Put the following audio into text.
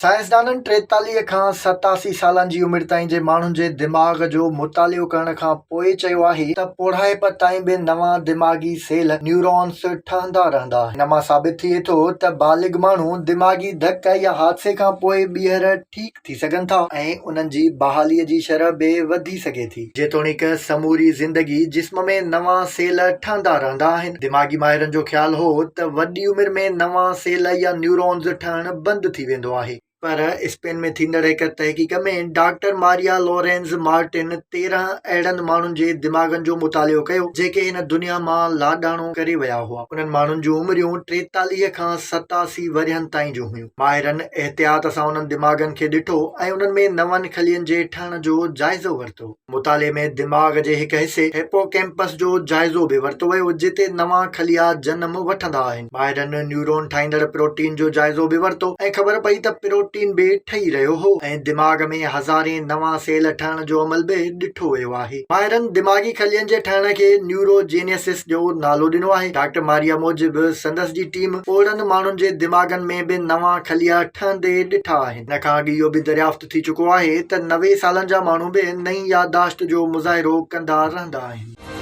سائنسدانن 43 کان 87 سالن جي عمر تائين جي ماڻهن جي دماغ جو مطالعو ڪرڻ کان پوء چيو آهي ته پوڙهائپ تائين به نوان دماغي سيل، نيورونز، ٺهندا رهندا آهن. ان مان ثابت ٿئي ٿو ته بالغ ماڻهو دماغي ڌڪ يا حادثي کان پوء ٻيهر ٺيڪ ٿي سگهن ٿا ۽ انهن جي بحالي جي شرح به وڌي سگهي ٿي. جيتوڻيڪ سموري زندگي جسم ۾ نوان سيل ٺهندا رهندا آهن. دماغي ماهرن جو خيال هو ته وڏي عمر ۾ نوان سيل يا نيورونز ٺهڻ بند ٿي ويندو آهي. پر اسپين ۾ ٿيندڙ هڪ تحقيق ۾ ڊاڪٽر ماريا لورينز مارٽن 13 اهڙن ماڻهن جي دماغن جو مطالعو ڪيو جيڪي هن دنيا مان لاڏاڻو ڪري ويا هئا. انهن ماڻهن جون عمريون 43 کان 87 ورهين تائين جون هيون. ماهرن احتياط سان انهن دماغن کي ڏٺو ۽ انهن ۾ نون خلين جي ٺهڻ جو جائزو ورتو. مطالعي ۾ دماغ جي هڪ حصي هيپوڪيمپس جو جائزو به ورتو ويو جتي نوان خليا جنم وٺندا آهن. ماهرن نيورون ٺاهيندڙ پروٽين جو جائزو به ورتو ۽ خبر پئي ته پروٽين به ٺهي رهيو هو ۽ دماغ ۾ هزارين نوان سيل ٺهڻ جو عمل به ڏٺو ويو آهي. ماهرن دماغي خلين جي ٺهڻ کي نيوروجينيسس جو نالو ڏنو آهي. ڊاڪٽر ماريا موجب سندس جي ٽيم پوڙهن ماڻهن جي دماغن ۾ به نوان خليا ٺهندي ڏٺا آهن. ان کان اڳ اهو به دريافت ٿي چڪو آهي ته 90 سالن جا ماڻهو به نئين يادداشت جو مظاهرو ڪندا رهندا آهن.